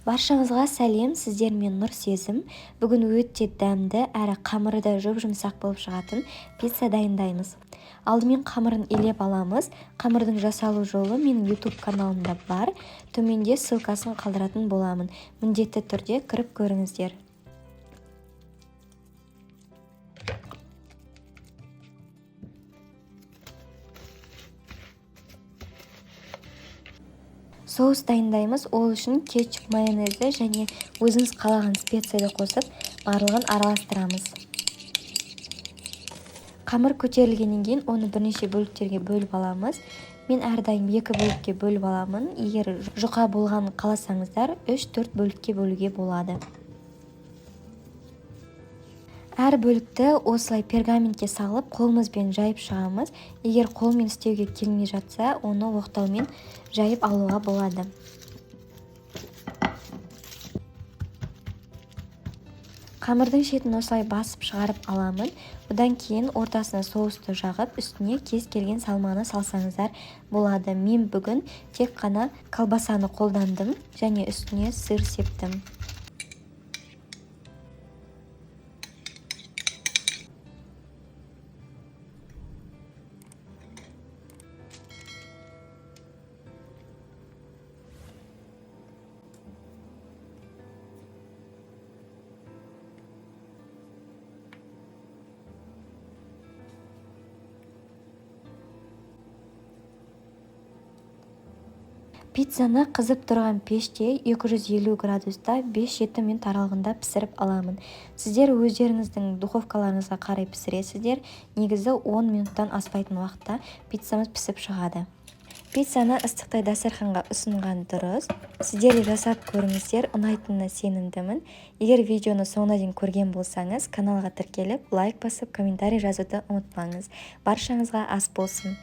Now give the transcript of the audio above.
Баршаңызға сәлем, сіздермен Нұрсезім. Бүгін өте дәмді, әрі қамыры да жұп-жұмсақ болып шығатын пицца дайындаймыз. Алдымен қамырын илеп аламыз. Қамырдың жасалу жолы менің YouTube каналымда бар. Төменде ссылкасын қалдыратын боламын. Міндетті түрде кіріп көріңіздер. Соус дайындаймыз. Ол үшін кетчуп, майонезді және өзіңіз қалаған специяды қосып, барлығын араластырамыз. Қамыр көтерілгеннен кейін оны бірнеше бөліктерге бөліп аламыз. Мен әрдайым 2 бөлікке бөліп аламын. Егер жұқа болғанын қаласаңыздар, 3-4 бөлікке бөлуге болады. Әр бөлікті осылай пергаментке салып, қолымызбен жайып шығамыз. Егер қолмен істеуге келмей жатса, оны оқтаумен жайып алуға болады. Қамырдың шетін осылай басып шығарып аламын. Одан кейін ортасына соусты жағып, үстіне кез келген салманы салсаңыздар болады. Мен бүгін тек қана колбасаны қолдандым және үстіне сыр септім. Пиццаны қызып тұрған пеште 250 градуста 5-7 минут аралығында пісіріп аламын. Сіздер өздеріңіздің духовкаларыңызға қарай пісіресіздер. Негізі 10 минуттан аспайтын уақытта пиццамыз пісіп шығады. Пиццаны ыстықтай дастарханға ұсынған дұрыс. Сіздер де жасап көріңіздер, ұнайтынына сенімдімін. Егер видеоны соңына дейін көрген болсаңыз, каналға тіркеліп, лайк басып, комментарий жазуды ұмытпаңыз. Баршаңызға ас болсын.